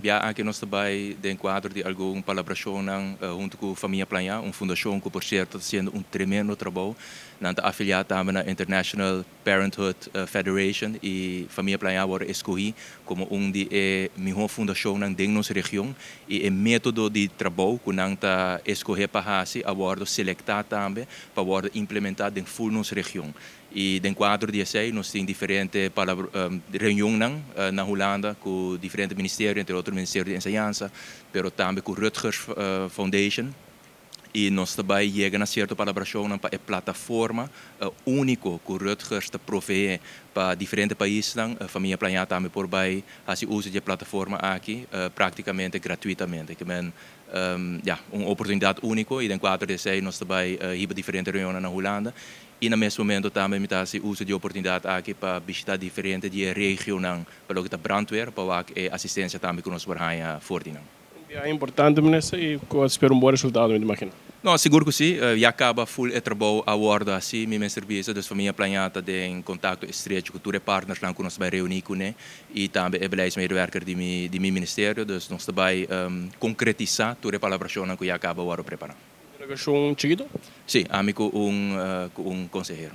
Bia aki nos ta bay den cuadro di algun palabracionnan hunto cu Famia Plania, un fundacion cu por cierto ta haciendo un tremendo trabou. Nan ta afilia tambe na International Parenthood Federation y Famia Plania a wordo escogi como un di e miho fundacionnan den nos region y e metodo di trabou cu nan ta escoge pa haci a wordo selecta tambe pa wordo implementa den full nos region. Y den cuadro di esey nos tin diferente reunionnan na Hulanda cu diferente ministerio, entre otro Ministerio di Enseñansa, pero tambe cu Rutgers Foundation y nos ta bay yega na cierto palabracionnan pa e plataforma unico cu Rutgers ta provee pa diferente paisnan. Famia Plania tambe por bay haci uso di e plataforma aki practicamente gratuitamente. Ke men, ja, un oportunidad unico y den cuadro di esey nos ta bay hiba diferente reunionnan na Hulanda y na mes momento tambe mi ta haci uso di e oportunidad aki pa bishita diferente di e regionnan pa loke ta brandweer pa wak e asistencia tambe cu nos por haya for di nan. Un biaha importante, minister, y cu a spera un bon resultado, mi ta imagina. No, sigur cu si. Ya caba full e trabou a wordo haci, mi mester bisa. Dus Famia Plania ta den contacto estrecho cu tur e partnersnan cu nos ta bay reuni cune y tambe e beleidsmedewerker di mi ministerio. Dus nos ta bay concretisa tur e palabracionnan cu ya caba a wordo prepara. Delegacion chikito? Si, ami cu un consehero.